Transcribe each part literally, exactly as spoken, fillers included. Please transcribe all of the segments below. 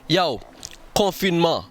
Yow, konfinman,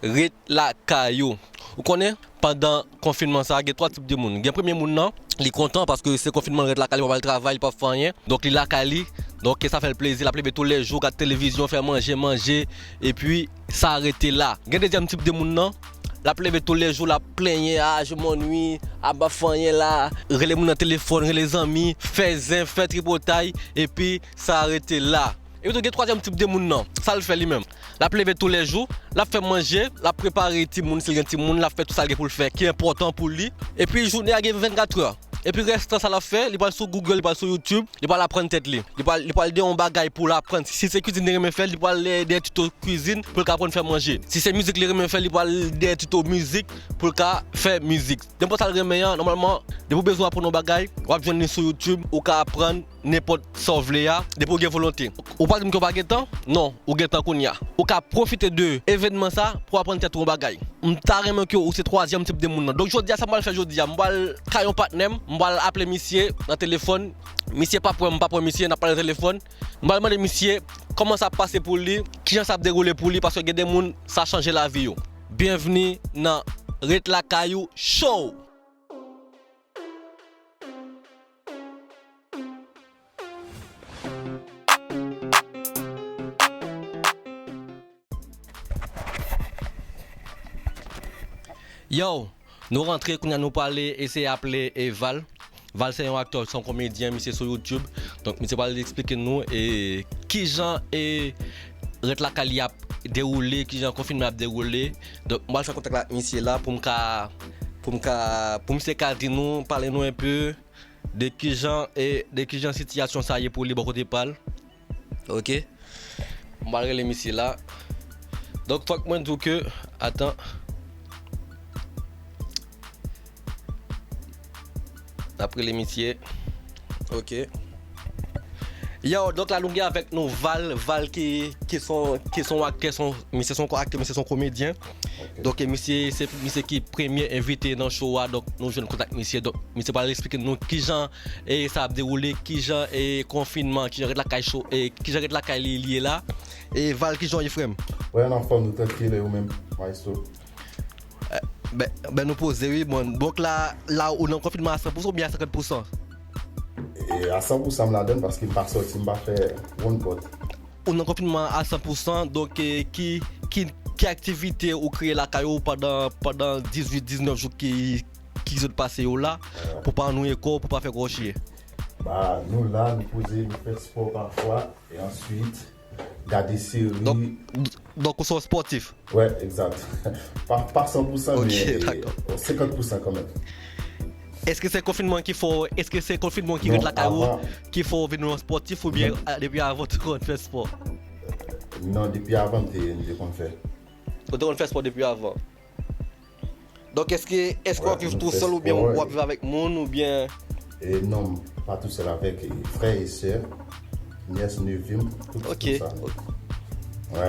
ret lakay ou. Ou konnen, pandan konfinman sa, gen twa tip de moun. Gen premye moun nan, li kontan paske se konfinman, l ret lakay li, li p ap al travay, li p ap fè anyen. Donk li lakay li, donk sa fè l plezi, l ap leve toulejou, gad televizyon, fè manje, manje, epi sa rete la. Gen dezyèm tip de moun nan, l ap leve toulejou, l ap plenyen, a, je m'ennuie, a, m p ap fè anyen la, rele moun nan telefòn, rele zanmi, fè zen, fè tripotay, epi sa rete la. Epi tou gen twazyèm tip de moun nan. Sa l fè li menm? L ap leve toulejou, l ap fè manje, l ap prepare timoun, si l gen timoun, l ap fè tout sa l gen pou l fè ki enpòtan pou li. Epi jounen an gen vennkatrè. Epi rès tan sa l ap fè, li pral sou Google, li pral sou YouTube, li pral aprann tèt li. Li pral, li pral dèyè yon bagay pou l aprann. Si se kwizin li renmen fè, li pral dèyè tuto kwizin pou l ka aprann fè manje. Si se mizik li renmen fè, li pral dèyè tuto mizik pou l ka fè mizik. Nenpòt sa l renmen an, nòmalman, depi w bezwen aprann yon bagay, w ap jwenn li sou YouTube, ou ka aprann nenpòt sa w vle a, depi w gen volonte. Ou pa di m ke w pa gen tan? Non, ou gen tan kounye a. Ou ka pwofite de evènman sa pou w aprann tèt ou yon bagay. M ta renmen ke ou se twazyèm tip de moun nan. Donk, jodi a, sa m pral fè jodi a, m pral kay yon patnè m, m pral aple misye nan telefòn. Misye p ap wè m, m p ap wè misye, n ap pale nan telefòn. M pral mande misye kòman sa ap pase pou li, kijan sa ap dewoule pou li, paske gen de moun, sa chanje lavi yo. Byenvni nan Ret Lakay Ou Show! Yo, nou rantre, kounye a nou pral eseye aple e Val. Val se yon aktè, se yon komedyen, misye sou YouTube. Donk, misye pral esplike nou e kijan e Ret Lakay li ap dewoule, kijan konfinman ap dewoule. Donk, m pral fè kontak la ak misye la pou m ka, pou m ka, pou misye ka di nou, pale nou enpe de kijan e de kijan sitiyasyon sa ye pou li bò kote pa l. Ok. M pral rele misye la. Donk, fòk mwen di w ke, atan. N ap rele misye. Ok. Yo, donk la nou gen avèk nou Val, Val ki, ki son, ki son aktè, son, misye son aktè, misye son komedyen. Ok. Donk, e misye, se misye ki premye envite nan show a, donk nou jwenn kontak misye. Donk, misye pral esplike nou kijan e sa ap dewoule, kijan e konfinman, kijan Ret Lakay Show, e kijan Ret Lakay li, li ye la. E Val, kijan w ye, frè m? Wè, an anfòm, nou trankil, e ou menm, maestro? Eh, ben, ben nou poze, wi, bon. Donk la, la ou nan konfinman a san pousan oubyen a senkant pousan? E a san pousan m ladann paske m pa sòti, m pa fè wonn pòt. Ou nan konfinman a san pousan, donk, eh, ki, ki, ki aktivite ou kreye lakay ou pandan, pandan dizuit, diznèf jou ki, ki sot pase yo la, pou pa annuiye kò w, pou pa fè kò w chiye? Ba, nou la, nou poze, nou fè spò pafwa, e answit, gade seri. Donk, donk ou se yon spòtif? Wè, egzat. Pa, pa san pousan, men, eh, senkant pousan kanmenm. Èske se konfinman ki fè w, èske se konfinman ki ret lakay ou ki fè w vin yon spòtif oubyen, ah, depi avan ou te konn fè spò? Non, depi avan m te, m te konn fè. Ou te konn fè spò depi avan? Donk, èske, èske w ap viv tou sèl oubyen w ap viv avèk moun oubyen? E non, m pa tou sèl, avèk, e, frè e sè, nyès, nevi m, tout, tout sa. Ok.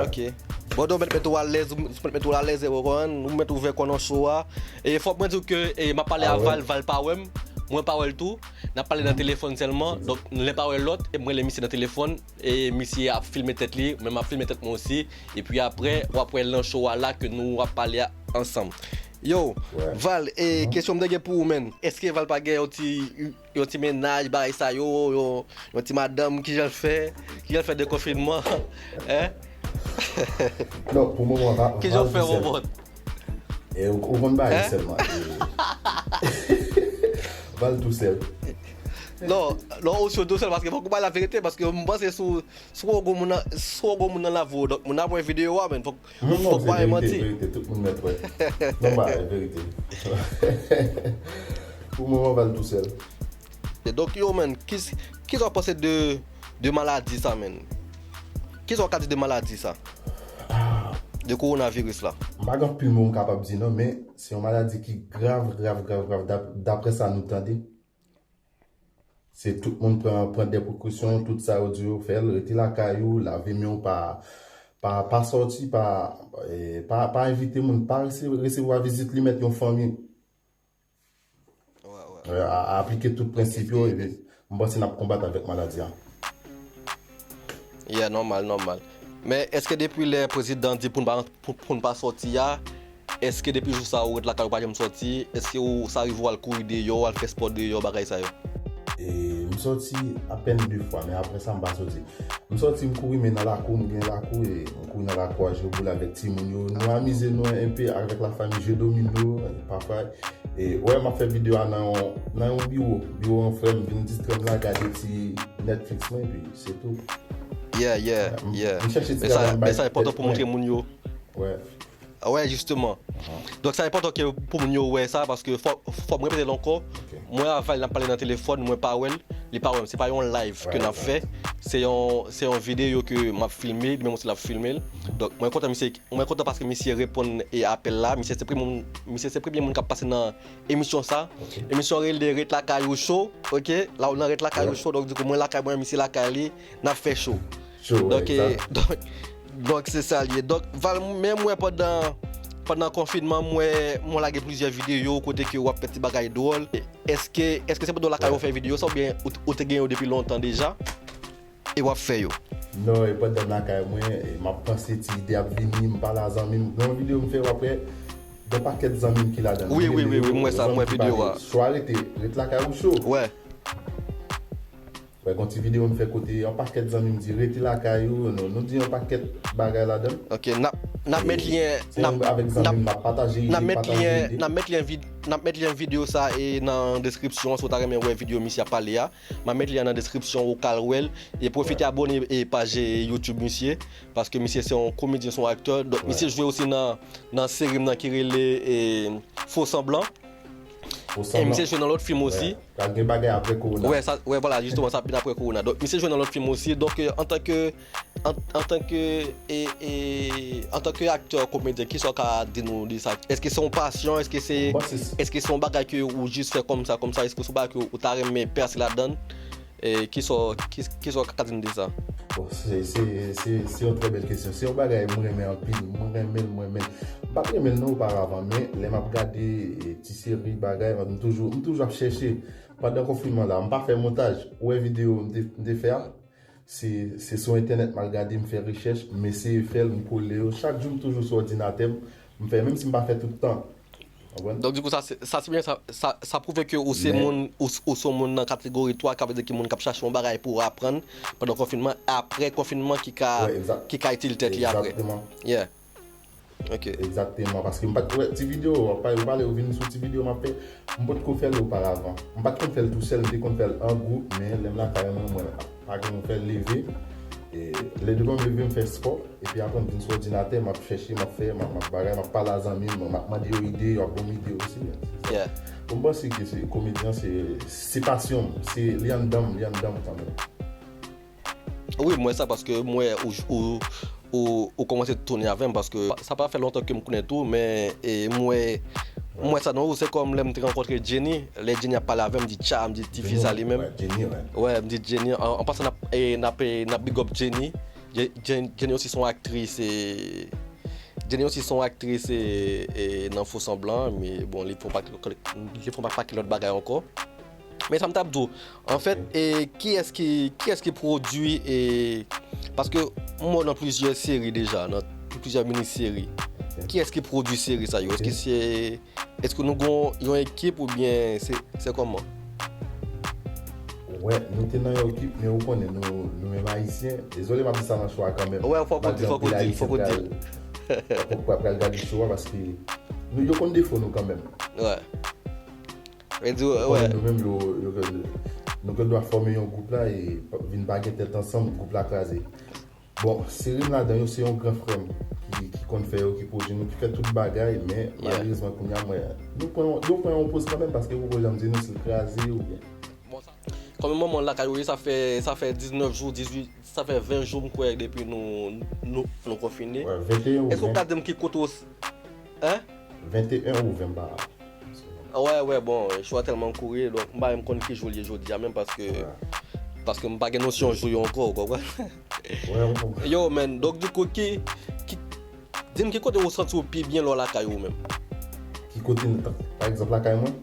Ok. Bon, donk, ou mèt, mèt ou alèz, ou mèt, mèt ou alèz, e, ou konprann, ou mèt ouvè kò nan show a. E fòk mwen di w ke, e, m ap pale a Val, Val pa wè m, mwen pa wè l tou. N ap pale nan telefòn sèlman, donk, len pa wè lòt, e m rele misye nan telefòn, e misye ap filme tèt li, mwen m ap filme tèt mwen osi. Epi apre, w ap wè l nan show a la ke nou ap pale a, ansanm. Yo, Val, e kesyon m te gen pou ou, menn. Èske Val pa gen yon ti, yon ti mennaj, bagay sa yo, yon, yon ti madanm, kijan l fè, kijan l fè de konfinman, en? Non, pou moman, Val tou sèl. Kijan w fè, Val? E, ou, ou konn bagay sèlman. E, Val tou sèl. Non, non, ou sou tou sèl, paske fòk ou bay laverite, paske m panse sou, sou yon gwo moun nan, sou yon gwo moun nan lavi w, donk moun ap wè videyo a, men fòk, fòk pa manti. Non, non, se verite, verite, tout moun mèt wè. Non, ba, e verite. Pou moman, Val tou sèl. E donk, yo, menn, ki, kisa w panse de, de maladi sa, menn? Kisa w ka di de maladi sa? De kowonaviris la? M pa gen anpil mo m kapab di non, men se yon maladi ki grav, grav, grav, grav, dap-, daprè sa nou tande. Se tout moun pran, pran de prekosyon, tout sa yo di yo fè l, rete lakay ou, lave men w, pa, pa, pa sòti, pa, e, pa, pa envite moun, pa rese-, resevwa vizit li mèt yon fanmi. Wè, wè. E, a, a aplike tout prensip yo, epi m panse n ap konbat avèk maladi a. Yeah, nòmal, nòmal. Men èske depi lè prezidan di pou n pa, pou, pou n pa sòti a, èske depi jou sa a ou ret lakay ou pa janm sòti? Èske ou sa rive w al kouri deyò, al fè spò deyò, bagay sa yo? E, m sòti apèn de fwa, men apre sa m pa sòti. M sòti, m kouri, men nan lakou, m gen lakou, e m kouri nan lakou a, jwe boul avèk timoun yo. Nou amize nou enpe avèk lafanmi, jwe domino, pafwa. E, wè, m ap fè videyo a nan yon, nan yon biwo, biwo yon frè m, vin distrè m la, gade ti Netflix mwen, epi se tou. Yeah, yeah, yeah. M chèche ti Men sa, bagay m men bay sa enpòtan tèt pou montre mwen. Moun yo. Wè. Wè, jisteman. Donk, sa enpòtan ke pou moun yo wè sa, paske fò, fò m repete l ankò. Mwen avè l n ap pale nan telefòn, mwen pa wè l, li pa wè m. Se pa yon live ke n ap fè. Se yon, se yon videyo ke m ap filme, li menm osi l ap filme l. Donk, mwen kontan misye, mwen kontan paske misye reponn e apèl la. Misye se premye moun, misye se premye moun k ap pase nan emisyon sa. Emisyon rele Ret Lakay Ou Show, oke? La ou nan Ret Lakay Ou Show, donk dikou mwen lakay mwen, misye lakay li, n ap fè show. Show, Donk, e, exact. donk, donk se sa l ye. Donk, Val, men mwen pandan, pandan konfinman, mwen, mwen lage plizyè videyo kote ke w ap fè ti bagay dwòl. Èske, èske se pandan w lakay ou fè videyo sa oubyen ou, ou te gen yo depi lontan deja e w ap fè yo? Non, e pandan m lakay mwen, e m ap panse ti ide ap vini, m pale a zanmi m. Gen yon videyo m fè, w ap wè, gen pakèt zanmi m ki ladan l. Wi, Gen wi, wi, videyo, wi, m wè sa, m wè zanmi ki videyo pale, a. Swa rete, ret lakay ou show. Wè. Wè, gen ti videyo m fè kote yon pakèt zanmi m di, rete lakay ou, nou, nou di yon pakèt bagay ladan l. Ok, n ap, n ap met lyen, Se yon avèk zanmi m, m ap pataje ide, n ap met pataje lyen, ide. N ap met lyen vid-, n ap met lyen videyo sa e nan deskripsyon an, si w ta renmen wè videyo misye ap pale a. M ap met lyen nan deskripsyon, ou ka al wè l. E pwofite abòne e paj YouTube misye, paske misye se yon komedyen, se yon aktè. Donk, misye jwe osi nan, nan seri m nan ki rele e, Fo Sanblan. E misye jwe nan lòt fim osi. Pral gen bagay apre kowona. Wè, sa, wè, vwala, jisteman, sa ap vin apre kowona. Donk, misye jwe nan lòt fim osi. Donk, e, antanke, an, antanke, e, e, antanke aktè komedyen, kisa w ka di nou de sa? Èske se yon pasyon? Èske se, èske se yon bagay ke ou jis fè kòmsa, kòmsa? Èske se yon bagay ke ou ta renmen pèse ladan l? E, kisa w, ki, kisa w ka di nou de sa? Bon, se, se, se, se yon trè bèl kesyon. Se yon bagay mwen renmen anpil. Mwen renmen l, mwen renmen l. M pa t renmen l non oparavan, men lè m ap gade e, ti seri bagay, m toujou, m toujou ap chèche. Pandan konfinman la, m pa fè montaj. Ou wè videyo m te, m te fè a? Se, se sou entènèt m al gade, m fè rechèch, m eseye fè l, m kole yo. Chak jou m toujou sou òdinatè m, m fè, menm si m pa fè tout tan. Konprann? Donk, dikou, sa, se- sa se byen, sa, sa, sa pwouve ke ou se moun, ou, ou se yon moun nan kategori twa, ka vle di ki moun k ap chache yon bagay pou aprann pandan konfinman, apre konfinman ki ka, Wè, egzak. Ki ka itil tèt li apre. Egzakteman. Yeah. Ok. Egzakteman, paske m pa t wè ti videyo, w ap pale, ou pale, ou vin sou ti videyo m ap fè, m potko fè l oparavan. M pa t konn fè l tousèl, m te konn fè l an gwoup, men lè m lakay mwen, mwen pa gen yon fè leve. E, lè devan m leve, m fè spò, epi apre m vin sou òdinatè, m ap chèche, m ap fè, m ap, m ap bagay, m ap pale a zanmi m, m ap mande yo ide, yo ap ban m ide osi. Yeah. Bon, m panse ke se komedyen, se, se pasyon m, se, li anndan m, li anndan m kanmenm. Wi, m wè sa paske m wè ou, ou, ou, ou kòmanse tounen avè m paske sa pa fè lontan ke m konnen tou, men e, m wè, m wè sa nan ou, se kòm lè m te rankontre Jenny, lè Jenny ap pale avè m, m di tcha, m di tifi sa li menm. Wè, Jenny, wè. Wè, m di Jenny, an, an pasan n ap, e, n ap, e, n ap big up Jenny. Je- Jen- Jenny osi se yon aktris, e, Jenny osi se yon aktris e, e, nan Fo Sanblan, men bon, li fè yon pakèt, li fè yon pakèt lòt bagay ankò. Men sa m t ap di w, anfèt, e, kiyès ki, kiyès ki pwodui, e, paske m wè w nan plizyè seri deja, nan plizyè mini seri. Kiyès ki pwodui seri sa yo? Èske se, èske nou gen yon ekip oubyen se, se kòman? Wè, nou te nan yon ekip, men ou konnen nou, nou menm Ayisyen. Dezole m ap di sa nan show a kanmenm. Wè, fòk ou di, fòk ou di, fòk ou di. Pral, pral gade show a paske nou, yo konn defo nou kanmenm. Wè. Vle di, Ou wè. Konnen nou menm, yo, yo, nou gen dwa fòme yon gwoup la e vin pa gen tèt ansanm, gwoup la kraze. Bon, seri m ladan yo, se yon gran frè m ki, ki konn fè yo, ki pwodui nou, ki fè tout bagay, men malerezman, kounye a, mwen, nou pran, yo pran yon poz kanmenm, paske yo poko janm di nou si l kraze oubyen. Kòm manman lakay ou ye, sa fè, sa fè diznèf jou, dizuit, sa fè ven jou m kwè depi nou, nou, nou konfine. Wè, venteyen ou ven. Èske ou ka di m ki kote w s-, hein? Venteyen ou ven, m pa. Wè, wè, bon, show a tèlman kouri, donk m pa menm konn ki jou l ye jodi a menm paske, paske m pa gen nosyon jou yo ankò, ou konprann? Wè, ou konprann. Yo, man, donk dikou, ki, ki, di m ki kote ou santi w pi byen lè w lakay ou menm? Ki kote, pa egzanp, lakay mwen?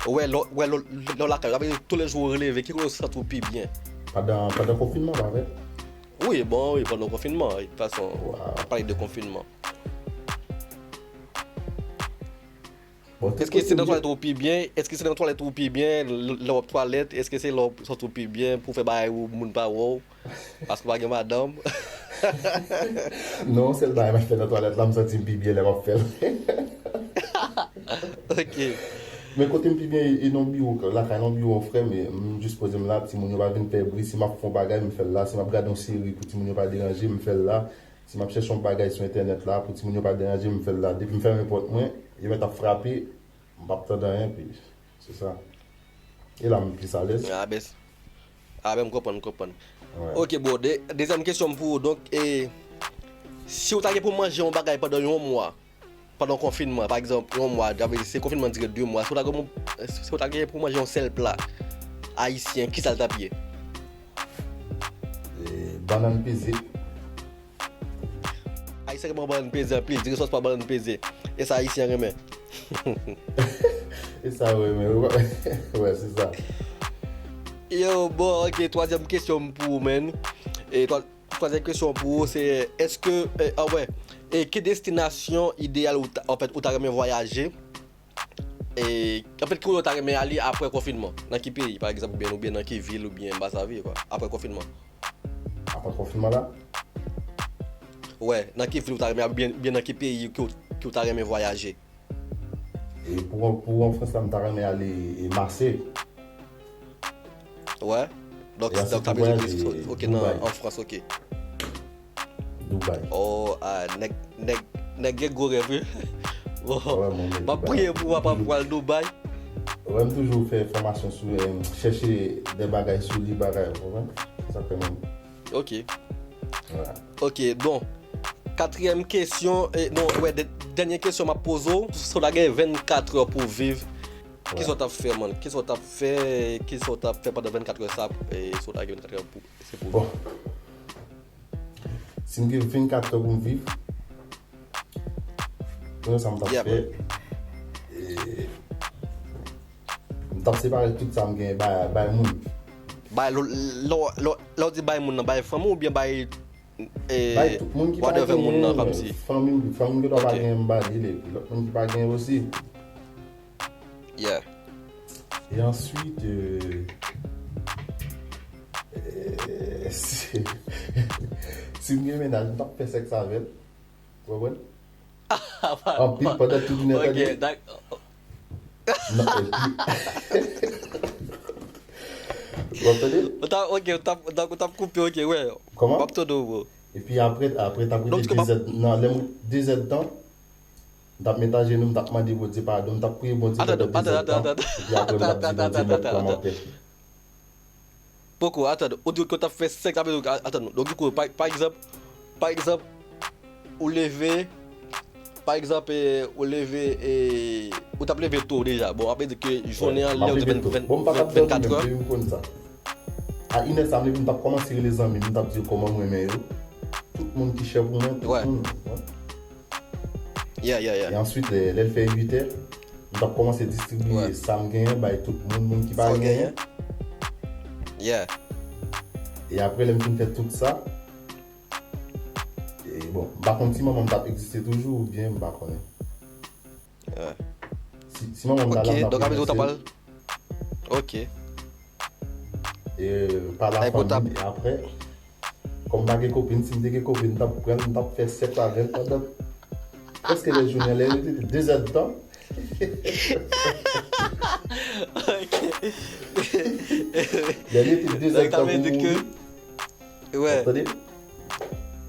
Wè, lè, wè, lè, lè w lakay ou, sa vle di toulejou ou leve, ki kote ou santi w pi byen? Pandan, pandan konfinman, pa vre? Wi, bon, wi, pandan konfinman, wi, fason, Wow. Pale de konfinman. Bon, tout Èske se kote nan m ye, twalèt ou pi byen? Èske se nan twalèt ou pi byen? Lè w ap twalèt, èske se lè w sòti ou pi byen pou fè bagay ou moun pa wè w? Paske w pa gen madanm? Non, sèl bagay m ap fè nan twalèt la, m santi m pi byen lè m ap fè l. Ok. Men kote m pi byen, e nan biwo, lakay nan biwo yon frè m, e m jis poze m la, timoun yo pa vin fè bri, si m ap fè yon bagay, m fè l la, si m ap gade yon seri pou timoun yo pa deranje, m fè l la, si m ap chèche yon bagay sou entènèt la, pou timoun yo pa deranje, m fè l la. Depi m fèmen pòt mwen, yo mèt ap frape, m p ap tande anyen, pi se sa. E la m plis alèz. Ah, ben, ah, ben, m konprann, m konprann. Wè. Ok, bon, de, dezyèm kesyon m pou ou. Donk, e, si w ta gen pou manje yon bagay pandan yon mwa, pandan konfinman, pa egzanp, yon mwa, sa vle di se konfinman dire de mwa, si w ta gen, si w ta gen pou manje yon sèl pla ayisyen, ki sa l t ap ye? E, bannann peze. Ayisyen renmen bannann peze anpil, dire sòs pa bannann peze. E sa Ayisyen renmen. E sa, wè, men, wè, se sa. Yo, bon, ok, twazyèm kesyon m pou ou, man. E twa, twazyèm kesyon pou ou, se, èske, e, ah, wè, e ki destinasyon ideyal ou ta, anfèt, ou ta renmen vwayaje? E, anfèt, ki kote ou ta renmen ale apre konfinman? Nan ki peyi, pa egzanp, oubyen, oubyen nan ki vil, oubyen, m pa sav, kwa, apre konfinman? Apre konfinman la? Wè, nan ki vil ou ta renmen, oubyen, oubyen nan ki peyi ki ou, ki ou ta renmen vwayaje? E pou, pou an Frans la, m ta renmen ale e Masey. Wè? Donk, E answit donk, sa pou vle di vwayaje ke, ok, nan, Dubai. An Frans, ok. Dubai. Oh, ah, nèg, nèg, nèg gen gwo rèv, wi. Bon, Wè, mwen, men m ap Dubai. Priye pou w pa pral Dubai. Wè, m toujou fè fòmasyon sou, e, chèche de bagay sou li, bagay, ou konprann? Sa fè mwen. Ok. Wè. Ok, bon. Katriyèm kesyon, e, non, wè, dè, dènye kesyon m ap poze w, si w ta gen vennkat è pou w viv, kisa w t ap fè, man? Kisa w t ap fè, kisa w t ap fè pandan vennkat è sa, e, si w ta gen vennkat è pou, se pou w Bon. viv? Si m gen vennkat è pou m viv, konnen sa m t ap Yeah, fè. E, m t ap separe tout sa m gen bay, bay moun. Bay, lè, lè, lè, lè w di bay moun nan, bay fanmi w oubyen bay, e, Bay tout moun ki pa whatever moun nan, gen, kòmsi. Fanmi m, fanmi m ki pa Ok. gen, m ba li l, epi lòt moun ki pa gen osi. Yeah. E answit, e, e, si, si m gen mennaj, m t ap fè sèks avè l. Ou konprann? Anpil pandan tout jounen, Ok, tande. dak- Non, epi. Ou ap tande? Ou ta, ok, ou t ap, ou t ap, ou t ap koupe, ok, wè. Kòman? M ap tande w, bro. Epi apre, apre t ap Donk, rete kòman- dezèd, nan lè m dezèd tan, m t ap met ajenou, m t ap mande Bondye padon, m t ap priye Bondye Atann, pandan atann, dezèd atann, tan. atann. Epi apre m t ap di Bondye mèt pran m anpè. Poko, atann, ou di ke w t ap fè sèks avè l, atann. Donk, dikou, pa, pa egzanp, pa egzanp, ou leve, pa egzanp, e, ou leve, e, ou t ap leve to deja. Bon, apre di ke jounen an, M ap lè ou di leve venn, to. venn, Bon, m pa t ap dòmi vennkat menm, è. depi m konn sa. A inè sa, m leve, m t ap kòmanse rele zanmi m, m t ap di yo kòman m renmen yo. Tout moun ki chè pou mwen, tout Wè. Moun. Wè. Yeah, yeah, E yeah. answit, lè, lè l fè uit è, m t ap kòmanse distribiye Wè. Sa m genyen bay tout moun, moun ki pa Sa w genyen. Genyen. Yeah. E apre, lè m fin fè tout sa, e bon, m pa konn si manman m t ap egziste toujou oubyen m pa konnen. Yeah. Si, si manman m ta Ok, la, m t ap donk, apre ou ta remèsye l. Pral. Ok. E pa la Ay, bon, t ap- fanmi, e apre, kòm m pa gen kopin, si m te gen kopin, m t ap pran l, m t ap fè sèks avè l pandan prèske lè jounen, lè l rete dezèdtan. Ok. Lè l rete Donk, dezèdtan sa pou vle di ke mouri. Wè. Tande?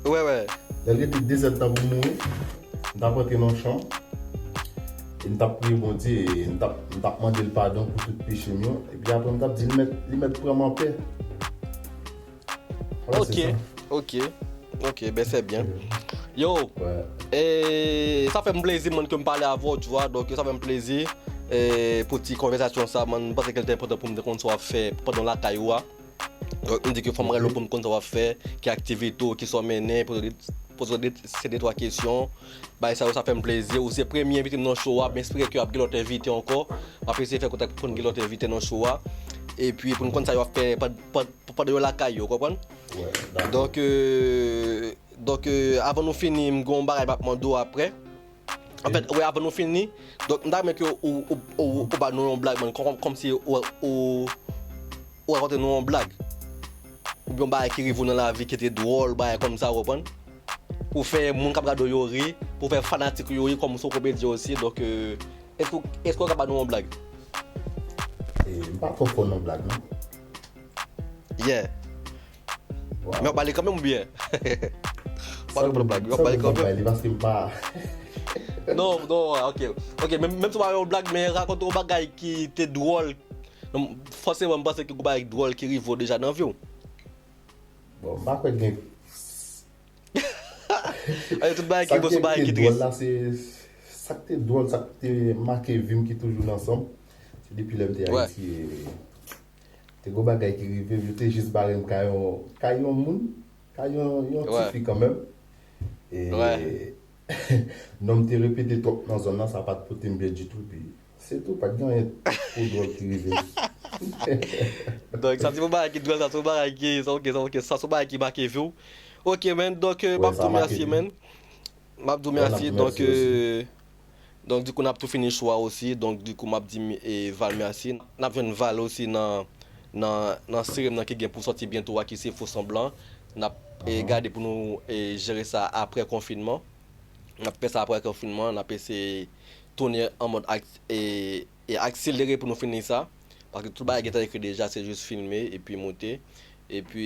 Wè, wè. Lè l rete dezèdtan pou mouri, m t ap rantre nan chanm. E m t ap priye Bondye, e m t ap, m t ap mande l padon pou tout peche m yo. Epi apre, m t ap di, li mèt, li mèt pran m anpè. Vwala, Ok, se sa. Ok. Ok, ben, c'est bien. Yo, Wè. e sa fè m plezi, man, ke m pale avè w, tu vois. Donk, sa fè m plezi, e, pou ti konvèsasyon sa, man. M panse ke l te enpòtan pou m te konn sa w ap fè pandan w lakay ou a. Donk, m di ke fò m rele w pou m konn sa w ap fè, ki aktivite w, ki sa w mennen, poze de, poze de, se de twa kesyon. Bay sa yo, sa fè m plezi. Ou se premye envite m nan show a, m espere ke ap gen lòt envite ankò. M ap eseye fè kontak pou n gen lòt envite nan show a. Epi, pou n konn sa yo ap fè pand-, pand-, pandan yo lakay yo, w konprann? Donk, euh, donk, euh, avan nou fini, m gen yon bagay m ap mande w apre. Anfèt, wi, avan nou fini, donk, m ta renmen ke ou, ou, ou, ou ba nou yon blag, man, kòm, kòmsi ou, ou, ou rakonte nou yon blag. Oubyen yon bagay ki rive w nan lavi ki te dwòl, bagay kòmsa, ou konprann? Pou fè moun k ap gade w yo ri, pou fè fanatik ou yo ri, kòm ou se yon komedyen osi, donk, euh, èske, èske w ka ba nou yon blag? E, m pa twò fò nan blag, non. Yeah. Men w ap pale kanmenm oubyen? W ap pale blag, w ap pale kanmenm. Li paske m pa. Non, non, ok. Ok, menm, menm si w pa yon blag, men rakonte yon bagay ki te dwòl. Non, fòseman, m panse ke yon bagay dwòl ki rive w deja nan vi w. Bon, m pa kwè gen. Ay, tout bagay ki bon, se bagay ki tris. Sa k te dwòl, sa k te make vi m ki toujou nan san m. Se depi lè m te Ayiti. Te gwo bagay ki rive m, yo te jis bare m kay yon, kay yon moun, kay yon, yon ti fi kanmenm. E non, m te repete twòp nan zòn nan, sa pa t pote m byen ditou, pi se tou, pa t gen anyen twò dwòl ki rive m. Donk, sa se yon bagay ki dwòl, sa se yon bagay ki, sa, ok, sa, ok, sa se yon bagay ki make vi w. Ok, man, donk, euh, m ap di w mèsi, man. M ap di w mèsi, donk, euh, donk, dikou, n ap tou fini show a osi, donk, dikou, m ap di, eh, Val mèsi. N ap jwenn Val osi nan, nan, nan seri m nan ki gen pou sòti byento a, ki se Fo Sanblan. N ap, eh, gade pou nou, eh, jere sa apre konfinman. N ap fè sa apre konfinman, n ap eseye tounen an mòd ak, eh, e akselere pou nou fini sa. Paske tout bagay gentan ekri deja, se jis filme epi moute. Epi,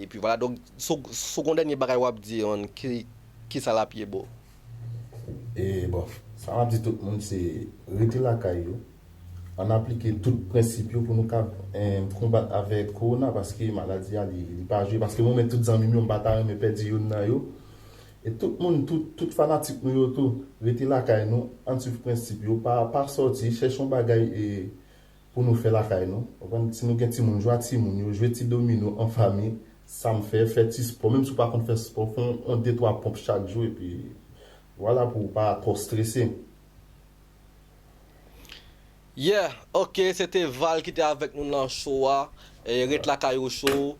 epi vwala. Donk, si w, si w gen yon dènye bagay w ap di, man, ki, ki sa l ap ye, bro? E bon, sa m ap di tout moun, se rete lakay yo. Ann aplike tout prensip yo pou nou ka, eh, konbat avèk kowona, paske maladi a, li, li pa jwe. Paske mwen menm, tout zanmi m yo, m pa ta renmen pèdi youn nan yo. E tout moun, tout, tout fanatik nou yo tou, rete lakay nou, ann swiv prensip yo, pa, pa sòti, chèche yon bagay, e, pou nou fè lakay nou. Ou konprann? Si nou gen timoun, jwe ak timoun yo, jwe ti domino an fanmi, sa m fè, fè ti spò. Menm si w pa konn fè spò, fè yon, yon de twa ponp chak jou, epi vwala, pou w pa twò strese. Yeah, ok, se te Val ki te avèk nou nan show a. E, ret lakay ou show.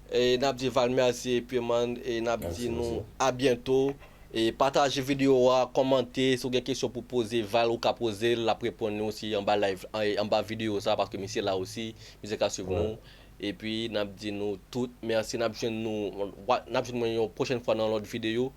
E, n ap di Val mèsi, epi, man, e n ap di nou a byento. E pataje videyo a, kòmante, si w gen kesyon pou poze Val, ou ka poze l, l ap reponn nou osi anba live, an, anba videyo sa, paske misye la osi, misye ka swiv nou. Epi n ap di nou tout mèsi, n ap jwenn nou, wa- n ap jwenn mwen yon pwochèn fwa nan lòt videyo.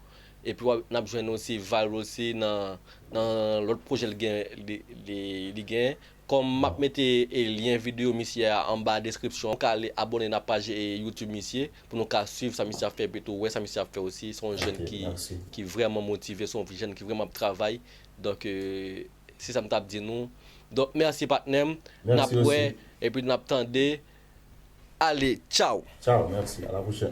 Epi w ap, n ap jwenn osi Val osi nan, nan lòt pwojè li gen, li, li, li gen. Kòm m ap mete, e, lyen videyo misye a anba deskripsyon, ou ka ale abòne nan paj, e, YouTube misye pou nou ka swiv sa misye ap fè epi tou wè sa misye ap fè osi. Se yon jèn ki, ki vrèman motive, se yon jèn ki vrèman ap travay. Donk, e, se sa m t ap di nou. Donk, mèsi patnè m. N ap wè epi n ap tande. Ale, tchaw! Tchaw, mèsi. A la pwochèn.